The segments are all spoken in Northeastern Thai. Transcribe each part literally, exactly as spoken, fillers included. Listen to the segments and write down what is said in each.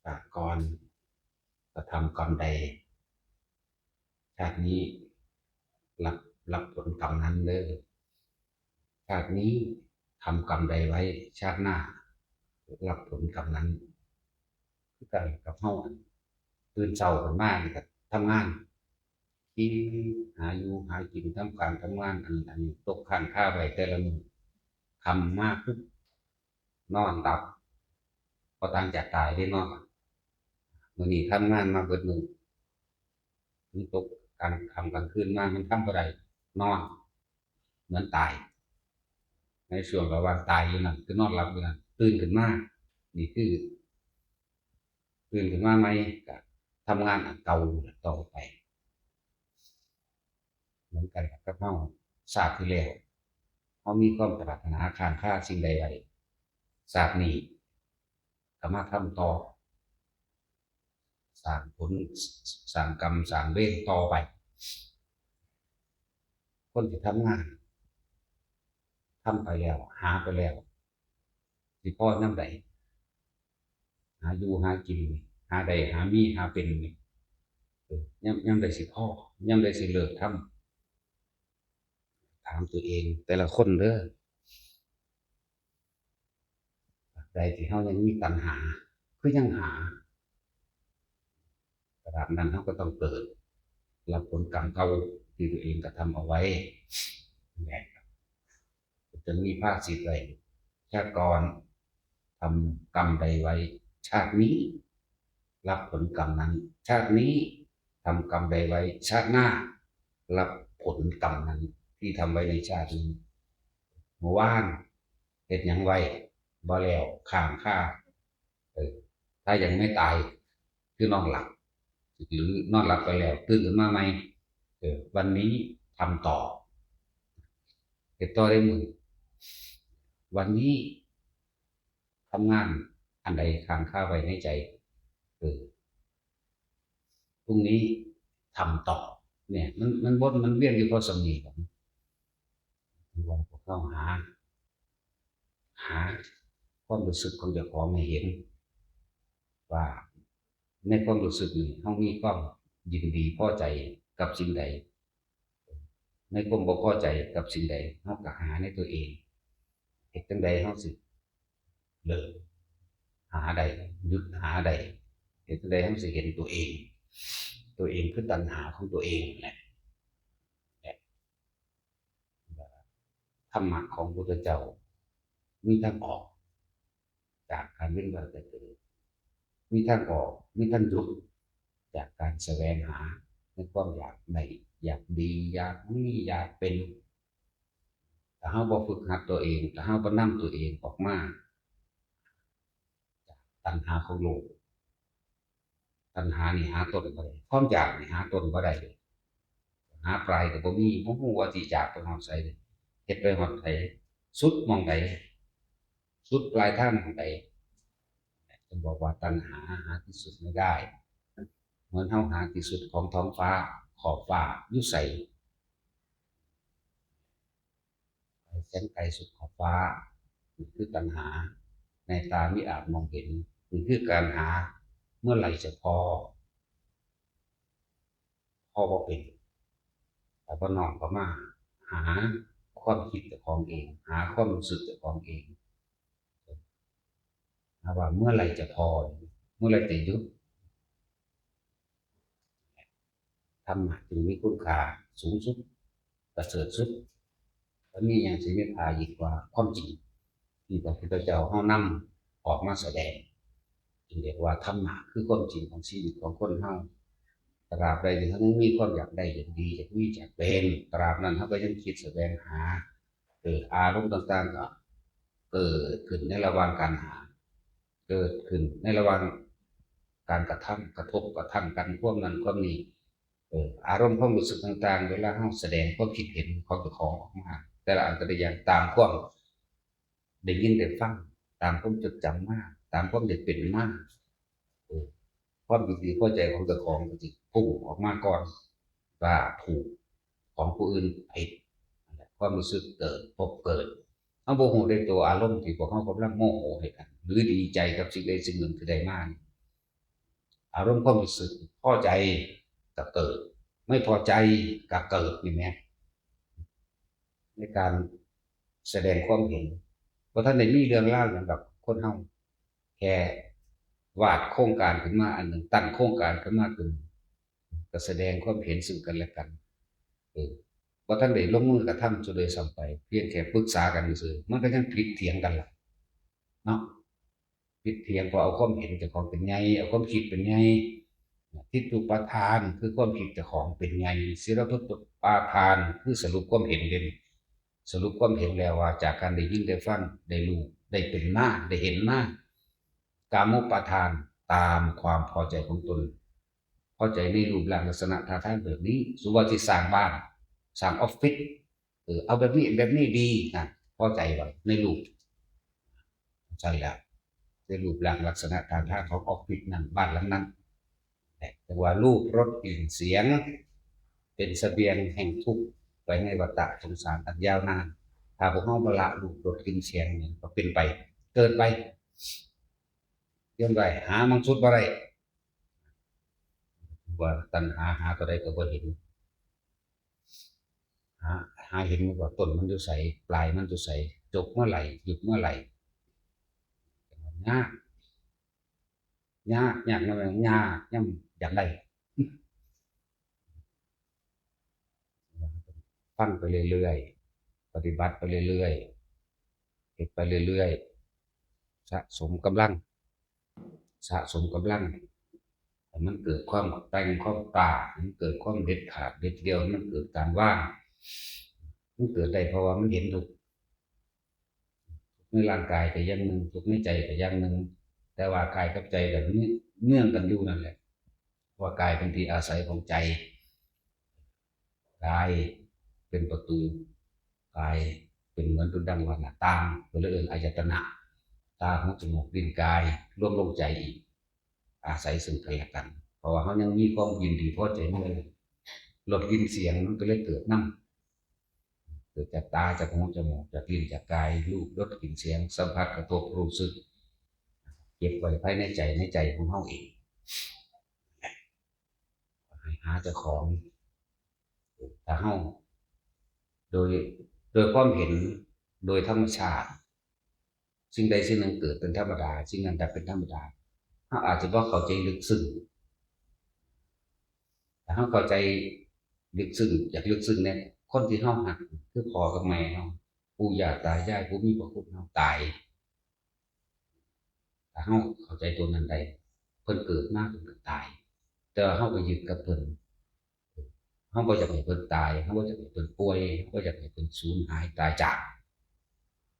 ชาติก่อนกระทำกรรมใด ชาตินี้รับ รับผลกรรมนั้นเด้อ ชาตินี้ทำกรรมใดไว้ ชาติหน้ารับผลกรรมนั้น คือกันกับเฮา ตื่นเช้าขึ้นมานี่ก็ทำงาน คิดหาอยู่หากิน ทำการทำงาน อัน อันตกค้างคาไว้แต่ละมื้อ ค่ำมาปุ๊บ นอนหลับ บ่ต่างจากตายเด้ นอนหลับ มื้อนี้ทำงานมาเบิดมื้อ มันตกกลางค่ำกลางคืนมา มันทำบ่ได้ นอน เหมือนตาย ในช่วงระหว่างตายอยู่นั่น คือนอนหลับอยู่นั่น ตื่นขึ้นมา นี่คือ ตื่นขึ้นมาใหม่ ก็ทำงานอันเก่าต่อไป เหมือนกันกับเฮา ชาติที่แล้ว เฮามีความปรารถนาค้างคาสิ่งใดไว้ ชาตินี้ก็มาทำต่อ สร้างผล สร้างกรรม สร้างเวรต่อไป คนที่ทำงาน ทำไปแล้ว หาไปแล้ว สิพอยามใด หาอยู่หากิน หาได้หามีหาเป็นนี่ เออ ยาม ยามใดสิพอ ยามใดสิเลิกทำ ถามตัวเองแต่ละคนเด้อ ตราบใดที่เฮายังมีตัณหา คือยังหา ตราบนั้นเฮาก็ต้องเกิด รับผลกรรมเก่าที่ตัวเองกระทำเอาไว้ นั่นแหละ จะมีภาษิตไว้ ชาติก่อนทำกรรมใดไว้ ชาตินี้รับผลกรรมนั้น ชาตินี้ทำกรรมใดไว้ ชาติหน้ารับผลกรรมนั้น ที่ทำไว้ในชาตินี้ เมื่อวานเฮ็ดหยังไว้ บ่แล้ว ค้างคา เออ ถ้ายังไม่ตาย คือนอนหลับ หรือนอนหลับไปแล้ว ตื่นขึ้นมาใหม่ เออ วันนี้ทำต่อ เฮ็ดต่อได้มื้อ วันนี้ทำงานอันใดค้างคาไว้ในใจ เออ พรุ่งนี้ทำต่อ เนี่ย มัน มันวนมันเวียนอยู่พอส่ำนี้ล่ะ ว่าพวกเฮาหา หาความรู้สึกของเจ้าของให้เห็น ว่าในความรู้สึกนี้ เฮามีความยินดีพอใจกับสิ่งใด ในความบ่พอใจกับสิ่งใด เฮาก็หาในตัวเอง เฮ็ดจั่งใดเฮาสิเลิกหาได้ หยุดหาได้ เฮ็ดจั่งใดเฮาสิเห็นตัวเอง ตัวเองคือตัณหาของตัวเองนั่นแหละ ธรรมะของพุทธเจ้า มีทางออกจากการเวียนว่ายตายเกิด มีทางออก มีทางหยุดจากการแสวงหาในความอยากได้ อยากดี อยากมี อยากเป็น ถ้าเฮาบ่ฝึกหัดตัวเอง ถ้าเฮาบ่นำตัวเองออกมาจากตัณหาของโลก ตัณหานี่หาต้นบ่ได้ ความอยากนี่หาต้นบ่ได้เลย หาปลายก็บ่มี บ่ฮู้ว่าสิอยากไปฮอดไสเลย เฮ็ดไปฮอดไส สุดหม่องใด สุดปลายทางหม่องใด เพิ่นบอกว่าตัณหาหาที่สุดไม่ได้ เหมือนเฮาหาที่สุดของท้องฟ้า ขอบฟ้าอยู่ไส ไกลแสนไกลสุดขอบฟ้า นี่คือตัณหา ในตามิอาจมองเห็น นี่คือการหา เมื่อไหร่จะพอ พอบ่เป็น แต่พอน้อมเข้ามาหาความคิดเจ้าของเอง หาความรู้สึกเจ้าของเอง หาว่าเมื่อไหร่จะพอ เมื่อไหร่จะหยุด ธรรมะจึงมีคุณค่าสูงสุด ประเสริฐสุด บ่มีหยังสิมีค่ายิ่งกว่าความจริง ที่พระพุทธเจ้าเฮานำออกมาแสดง จึงเรียกว่าธรรมะคือความจริงของชีวิตของคนเฮา ตราบใดที่เฮายังมีความอยากได้ อยากดี อยากมี อยากเป็น ตราบนั้นเฮาก็ยังคิดแสวงหา เออ อารมณ์ต่างๆก็เกิดขึ้นในระหว่างการหา เกิดขึ้นในระหว่างการกระทำ กระทบกระทั่งกัน ความนั้นความนี้ เออ อารมณ์ความรู้สึกต่างๆ เวลาเฮาแสดงความคิดเห็นของเจ้าของออกมา แต่ละอันแต่ละอย่างตามความได้ยินได้ฟัง ตามความจดจำมา ตามความได้เป็นมา เออ ความยินดีพอใจของเจ้าของก็สิพุ่งออกมาก่อน ว่าถูก ของผู้อื่นผิด นั่นแหละ ความรู้สึกเกิด พบเกิด เฮาบ่ฮู้ได้ตัวอารมณ์ที่พวกเฮากำลังโมโหให้กัน หรือดีใจกับสิ่งใดสิ่งหนึ่งที่ได้มานี่ อารมณ์ความรู้สึกพอใจก็เกิด ไม่พอใจก็เกิด นี่แหม ในการแสดงความเห็น บ่ทันได้มีเรื่องราวหยังดอก คนเฮาแค่วาดโครงการขึ้นมาอันหนึ่ง ตั้งโครงการขึ้นมาขึ้น ก็แสดงความเห็นซึ่งกันและกัน เออ บ่ทันได้ลงมือกระทำซะด้วยซ้ำไป เพียงแค่ปรึกษากันซื่อ มันก็ยังผิดเถียงกันล่ะ เนาะ ผิดเถียง เพราะเอาความเห็นเจ้าของเป็นใหญ่ เอาความคิดเป็นใหญ่ ทิฏฐูปาทานคือความคิดเจ้าของเป็นใหญ่ ศีลพัตตุปาทานคือสรุปความเห็นเด่น สรุปความเห็นแล้วว่าจากการได้ยินได้ฟัง ได้รู้ ได้เป็นมา ได้เห็นมา กามุปาทานตามความพอใจของตน พอใจในรูปร่างลักษณะท่าทางแบบนี้ สมมุติว่าสิสร้างบ้าน สร้างออฟฟิศ เออ เอาแบบนี้ แบบนี้ดีนะ พอใจบ่ในรูป ใช่แล้ว ในรูปร่างลักษณะท่าทางของออฟฟิศนั้น บ้านหลังนั้น แต่ว่ารูปรสกลิ่นเสียง เป็นเสบียงแห่งทุกข์ไปในวัฏฏะสงสารอันยาวนาน ถ้าพวกเฮาบ่ละรูปรสกลิ่นเสียงนี่ก็เป็นไป เกิดไป ย่อมได้ หามันสุดบ่ได้ ว่าตัณหาหาเท่าใดก็บ่เห็น หา หาเห็นมันว่าต้นมันอยู่ไส ปลายมันอยู่ไส จบเมื่อไหร่ หยุดเมื่อไหร่ ยาก ยาก ยาก ยาก ยาก ยาก อยากได้ ฟังไปเรื่อยๆ ปฏิบัติไปเรื่อยๆ เฮ็ดไปเรื่อยๆ สะสมกำลัง สะสมกำลัง ให้มันเกิดความแกร่ง ความกล้า ให้มันเกิดความเด็ดขาด เด็ดเดี่ยว ให้มันเกิดการวาง มันเกิดได้เพราะว่ามันเห็นทุกข์ ทุกข์ในร่างกายก็อย่างหนึ่ง ทุกข์ในใจก็อย่างหนึ่ง แต่ว่ากายกับใจก็เนื่องกันอยู่นั่นแหละ ว่ากายเป็นที่อาศัยของใจ กายเป็นประตู กายเป็นเหมือนดุจดังว่าหน้าต่าง เพิ่นเลยเอิ้นอายตนะ ตา หู จมูก ลิ้น กาย รวมลงใจอีก อาศัยซึ่งกันและกัน เพราะว่าเฮายังมีความยินดีพอใจในรสกลิ่นเสียง มันก็เลยเกิดนำ เกิดจากตา จากหู จมูก จากลิ้น จากกาย รูป รส กลิ่น เสียง สัมผัส กระทบ รู้สึก เก็บไว้ภายในใจ ในใจของเฮาเอง ให้หาเจ้าของ ถ้าเฮา โดย โดยความเห็น โดยธรรมชาติ สิ่งใดสิ่งหนึ่งเกิดเป็นธรรมดา สิ่งนั้นดับเป็นธรรมดา เฮาอาจจะบ่เข้าใจลึกซึ้ง ถ้าเฮาเข้าใจลึกซึ้ง อยากลึกซึ้งเนี่ย คนที่เฮาฮัก คือพ่อกับแม่เฮา ปู่ย่าตายาย ผู้มีพระคุณเฮาตาย ถ้าเฮาเข้าใจตัวนั้นได้ เพิ่นเกิดมาเพิ่นก็ตาย แต่ว่าเฮาไปยึดกับเพิ่น เฮาบ่อยากให้เพิ่นตาย เฮาบ่อยากให้เพิ่นป่วย เฮาบ่อยากให้เพิ่นสูญหายตายจาก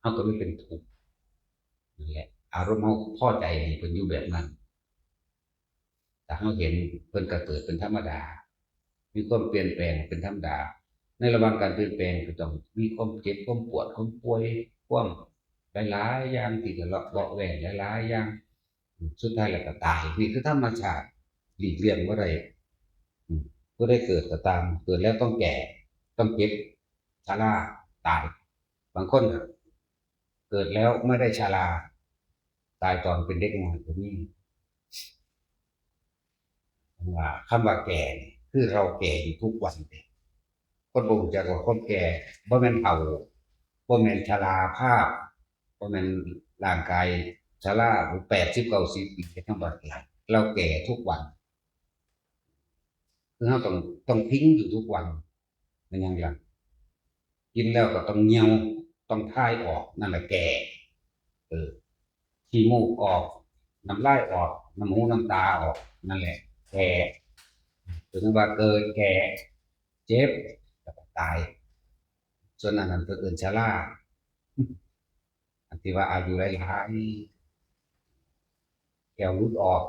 เฮาก็เลยเป็นทุกข์ นั่นแหละ อารมณ์เฮาพอใจให้เพิ่นอยู่แบบนั้น ถ้าเฮาเห็นเพิ่นก็เกิดเป็นธรรมดา มีความเปลี่ยนแปลงเป็นธรรมดา ในระหว่างการเปลี่ยนแปลงก็ต้องมีความเจ็บ ความปวด ความป่วย ความหลายๆ อย่างที่ทะเลาะเบาะแว้งหลายๆ อย่าง สุดท้ายแล้วก็ตาย นี่คือธรรมชาติ หลีกเลี่ยงบ่ได้ อืม ผู้ใดเกิดก็ตาม เกิดแล้วต้องแก่ ต้องเจ็บ ชรา ตาย บางคนก็เกิดแล้วไม่ได้ชรา ตายตอนเป็นเด็กน้อยก็มี ว่าคำว่าแก่นี่ คือเราแก่อยู่ทุกวันเด้ คนบ่รู้จักว่าความแก่ บ่แม่นเฒ่า บ่แม่นชราภาพ บ่แม่นร่างกายชรา แปดสิบ เก้าสิบ ปี เฮ็ดหยังบ่ได้ เราแก่ทุกวัน คือเราต้อง ต้องทิ้งอยู่ทุกวัน แม่นหยังล่ะ กินแล้วก็ต้องเหี่ยว ต้องถ่ายออก นั่นแหละแก่ เออ ขี้มูกออก น้ำลายออก น้ำหูน้ำตาออก นั่นแหละแก่ ถึงว่าเกิดแก่ เจ็บ แล้วก็ตาย ส่วนอันนั้นเพิ่นเอิ้นชรา อันที่ว่าอายุหลายๆ แข้วหลุดออก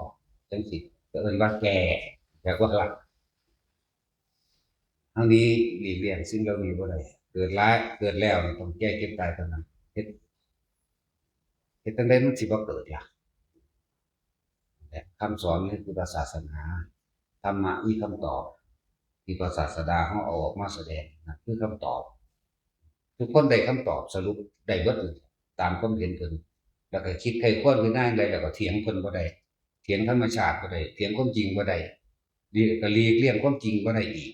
จังซี้ ก็เอิ้นว่าแก่ แก่กว่าละ ทั้งนี้หลีกเลี่ยงสิ่งเหล่านี้บ่ได้ เกิดแล้ว เกิดแล้วนี่ต้องแก่เจ็บตายเท่านั้น เฮ็ด เฮ็ดจั่งใดมันสิบ่เกิดล่ะ และคำสอนในพุทธศาสนา ธรรมะมีคำตอบ ที่พระศาสดาเฮาเอาออกมาแสดง นั่นคือคำตอบ ทุกคนได้คำตอบสรุปได้เบิดเลย ตามความเห็นเพิ่น แล้วก็คิดไขว้ครวนพิจารณาอย่างใด แล้วก็เถียงเพิ่นบ่ได้ เถียงธรรมชาติบ่ได้ เถียงความจริงบ่ได้ หลีก ก็หลีกเลี่ยงความจริงบ่ได้อีก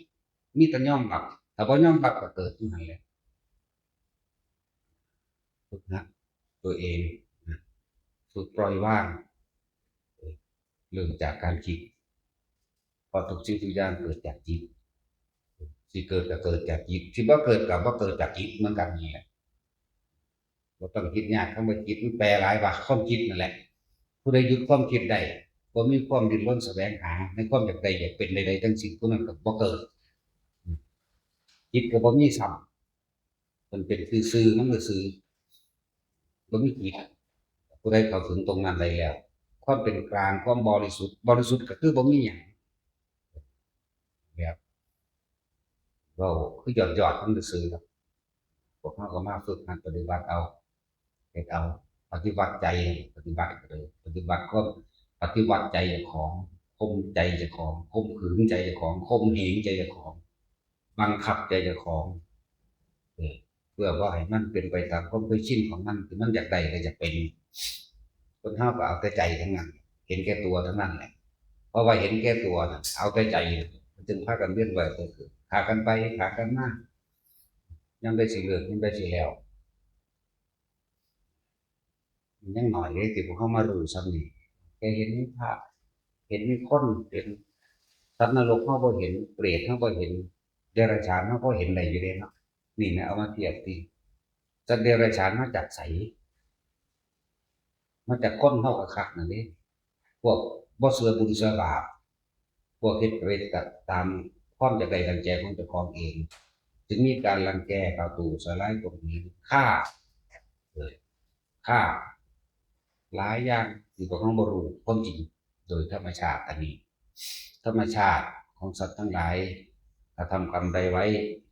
มีแต่ยอมรับ ถ้าบ่ยอมรับก็เกิดอยู่หั่นแหละ ฝึกหัดตัวเองนะ ฝึกปล่อยวาง เริ่มจากการคิด เพราะทุกสิ่งทุกอย่างเกิดจากจิต สิเกิดก็เกิดจากจิต สิบ่เกิดก็บ่เกิดจากจิตเหมือนกันนี่แหละ บ่ต้องคิดยาก คำว่าจิตมันแปลหลายว่าความคิดนั่นแหละ ผู้ใดหยุดความคิดได้ บ่มีความดิ้นรนแสวงหาในความอยากได้อยากเป็นใดๆทั้งสิ้น ผู้นั้นก็บ่เกิด จิตก็บ่มีซ้ำ มันเป็นซื่อๆ มันก็ซื่อ บ่มีจิต ผู้ใดเข้าถึงตรงนั้นได้แล้ว ความเป็นกลาง ความบริสุทธิ์ บริสุทธิ์ก็คือบ่มีหยัง แบบ เว้าคือยอดๆ มันซื่อๆ ครับ พวกเราก็มาฝึกหัดปฏิบัติเอา เฮ็ดเอา ปฏิบัติใจ ปฏิบัติก็เลย ปฏิบัติความ ปฏิบัติใจเจ้าของ ข่มใจเจ้าของ ข่มขืนใจเจ้าของ ข่มเหงใจเจ้าของ บังคับใจเจ้าของ เออ เพื่อบ่ให้มันเป็นไปตามความเคยชินของมัน ที่มันอยากได้และอยากเป็น คนเฮาก็เอาแต่ใจทั้งนั้น เห็นแก่ตัวทั้งนั้นแหละ เพราะว่าเห็นแก่ตัวน่ะ เอาแต่ใจ มันจึงพากันเวียนว่ายตายเกิด ฆ่ากันไป ฆ่ากันมา ยามใดสิเลิก ยามใดสิแล้ว มันยังน้อยเด้ที่พวกเฮามารู้ส่ำนี้ แค่เห็นมีพระ เห็นมีคน เห็นสัตว์นรกเฮาบ่เห็น เปรตเฮาบ่เห็น เดรัจฉานเฮาพอเห็นได้อยู่เด้เนาะ นี่นะ เอามาเทียบติ สัตว์เดรัจฉานมาจากไส มาจากคนเฮาคักๆ นั่นเด้ พวกบ่เชื่อบุญเชื่อบาป พวกเฮ็ดไปตามความอยากได้ดังใจของเจ้าของเอง จึงมีการรังแก เกาะตู้ ใส่ร้ายข่มเหง ฆ่า เออ ฆ่า หลายอย่างที่พวกเราบ่รู้ความจริงโดยธรรมชาติอันนี้ ธรรมชาติของสัตว์ทั้งหลาย ถ้าทำกรรมใดไว้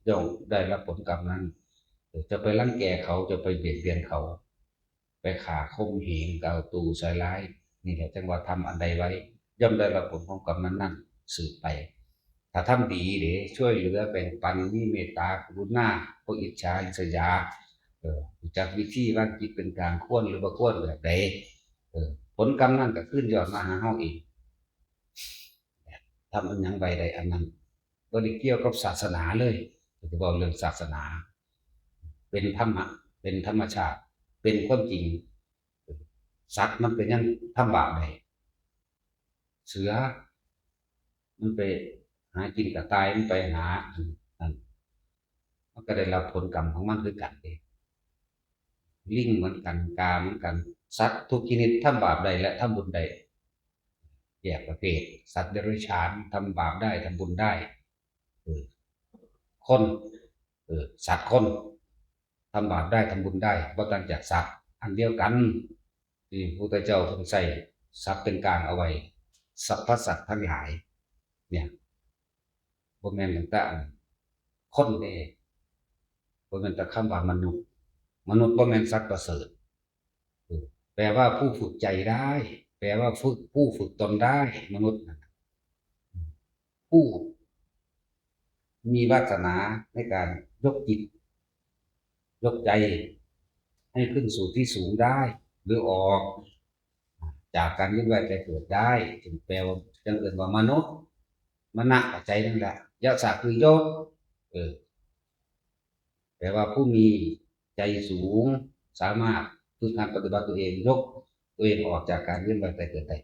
ย่อมได้รับผลกรรมนั้น เออ จะไปรังแกเขา จะไปเบียดเบียนเขา ไปฆ่าข่มเหง เกาะตู้ ใส่ร้าย นี่แหละจั่งว่าทำอันใดไว้ ย่อมได้รับผลของกรรมนั้นๆ สืบไป ถ้าทำดีเด้ ช่วยเหลือแบ่งปัน มีเมตตากรุณา บ่อิจฉาริษยา เออ รู้จักวิธีวางจิตเป็นกลาง ควรหรือบ่ควรแบบใด เออ ผลกรรมนั้นก็คืนย้อนมาหาเฮาเอง ทำอันหยังไว้ได้อันนั้น บ่ได้เกี่ยวกับศาสนาเลย ก็สิเว้าเรื่องศาสนา เป็นธรรมะ เป็นธรรมชาติ เป็นความจริง สัตว์มันเป็นหยังทำบาปได้ เสือ มันไปหากินกระต่าย มันไปหาอันนั้น มันก็ได้รับผลกรรมของมันคือกันเด้ ลิงเหมือนกัน กาเหมือนกัน สัตว์ทุกชนิดทำบาปได้และทำบุญได้ แยกประเภท สัตว์เดรัจฉานทำบาปได้ ทำบุญได้ เออ คน เออ สัตว์คน ทำบาปได้ ทำบุญได้ บ่ต่างจากสัตว์ อันเดียวกัน ที่พระพุทธเจ้าทรงใช้ศัพท์เป็นกลางเอาไว้ สรรพสัตว์ทั้งหลาย เนี่ย บ่แม่นตั้งแต่อันคนเด้ บ่แม่นแต่คำว่ามนุษย์ มนุษย์บ่แม่นสัตว์ประเสริฐ เออ แปลว่าผู้ฝึกใจได้ แปลว่าฝึก ผู้ฝึกตนได้ มนุษย์น่ะ ผู้มีวาสนาในการยกจิต ยกใจ ให้ขึ้นสู่ที่สูงได้ หรือออกจากการเวียนว่ายตายเกิดได้ จึงแปลว่า จั่งเอิ้นว่ามนุษย์ มนะก็ใจนั่นแหละ ยะสะคือยก เออ แปลว่าผู้มีใจสูง สามารถฝึกหัดปฏิบัติตัวเอง ยกตัวเองออกจากการเวียนว่ายตายเกิดได้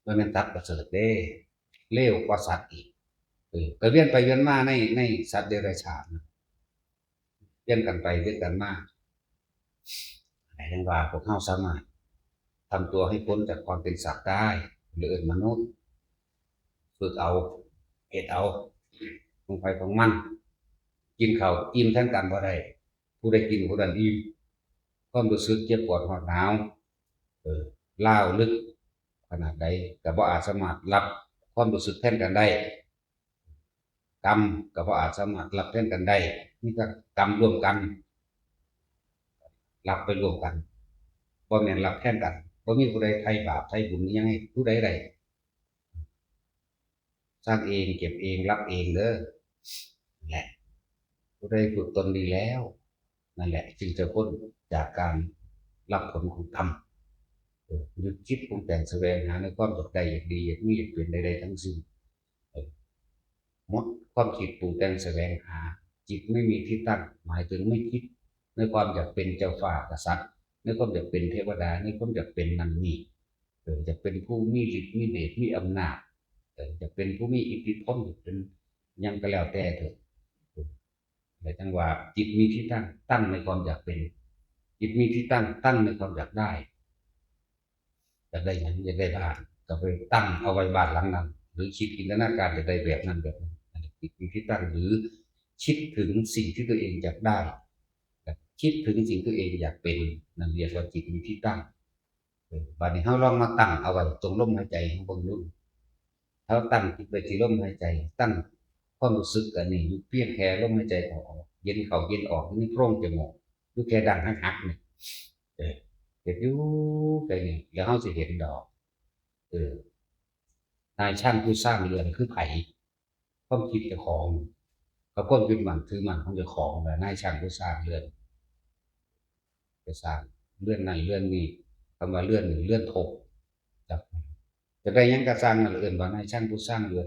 บ่แม่นสัตว์ประเสริฐเด้ เลวกว่าสัตว์อีก เออ ก็เวียนไปเวียนมาใน ในสัตว์เดรัจฉาน เวียนกันไปเวียนกันมา แต่ยังว่าพวกเฮาสามารถทำตัวให้พ้นจากความเป็นสัตว์ได้ หรือเอิ้นมนุษย์ ฝึกเอา เฮ็ดเอา ของไผของมัน กินข้าวอิ่มแทนกันบ่ได้ ผู้ใดกินผู้นั้นอิ่ม ความรู้สึกเจ็บปวดร้อนหนาว เออ ร้าวลึกขนาดใด ก็บ่อาจสามารถรับความรู้สึกแทนกันได้ กรรมก็บ่อาจสามารถรับแทนกันได้ มีแต่กรรมร่วมกัน รับไปร่วมกัน บ่แม่นรับแทนกัน บ่มีผู้ใดไถ่บาปไถ่บุญอิหยังให้ผู้ใดได้ สร้างเอง เก็บเอง รับเองเด้อ นั่นแหละ ผู้ใดฝึกตนดีแล้ว นั่นแหละ จึงจะพ้นจากการรับผลของกรรม เออ หยุดคิดปรุงแต่งแสวงหาในความอยากได้ อยากดี อยากมี อยากเป็นใดๆทั้งสิ้น เออ หมดความคิดปรุงแต่งแสวงหา จิตไม่มีที่ตั้ง หมายถึงไม่คิดในความอยากเป็นเจ้าฟ้ากษัตริย์ ในความอยากเป็นเทวดา ในความอยากเป็นนั่นนี่ เออ อยากเป็นผู้มีฤทธิ์มีเดชมีอำนาจ เออ อยากเป็นผู้มีอิทธิพล เป็นหยังก็แล้วแต่เถอะ เออ แต่จังว่าจิตมีที่ตั้ง ตั้งในความอยากเป็น จิตมีที่ตั้ง ตั้งในความอยากได้ อยากได้หยัง อยากได้บ้าน ก็ไปตั้งเอาไว้บ้านหลังนั้น หรือคิดจินตนาการอยากได้แบบนั้นแบบนี้ อันนี้จิตมีที่ตั้ง หรือคิดถึงสิ่งที่ตัวเองอยากได้ คิดถึงสิ่งที่ตัวเองอยากเป็น นั่นเรียกว่าจิตมีที่ตั้ง เออ บัดนี้เฮาลองมาตั้งเอาไว้ตรงลมหายใจของเบิ่งดู เฮาตั้งจิตไว้ที่ลมหายใจ ตั้งความรู้สึกอันนี้อยู่เพียงแค่ลมหายใจเข้าออก เย็นเข้าเย็นออก อยู่ในโพรงจมูก อยู่แค่ดั้งหักๆนี่ เออ เฮ็ดอยู่แค่นี้ แล้วเฮาสิเห็นดอก เออ นายช่างผู้สร้างเรือนคือไผ ความคิดเจ้าของ กับความยึดมั่นถือมั่นของเจ้าของแหละ นายช่างผู้สร้างเรือน ไปสร้างเรือนนั่นเรือนนี่ คำว่าเรือนนี่เรือนทก จัก จะได้หยังก็สร้างนั่นเอิ้นว่านายช่างผู้สร้างเรือน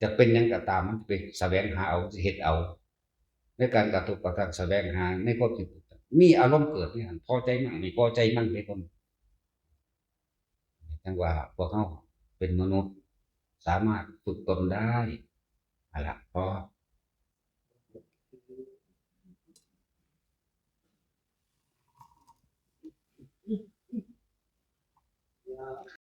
จะเป็นหยังก็ตาม มันไปแสวงหาเอา สิเฮ็ดเอา ในการกระทบกระทั่งแสวงหาในความคิด มีอารมณ์เกิดนี่หั่น พอใจมั่ง ไม่พอใจมั่ง ในความ จังว่าพวกเฮาเป็นมนุษย์ สามารถฝึกตนได้ เอาล่ะ พอ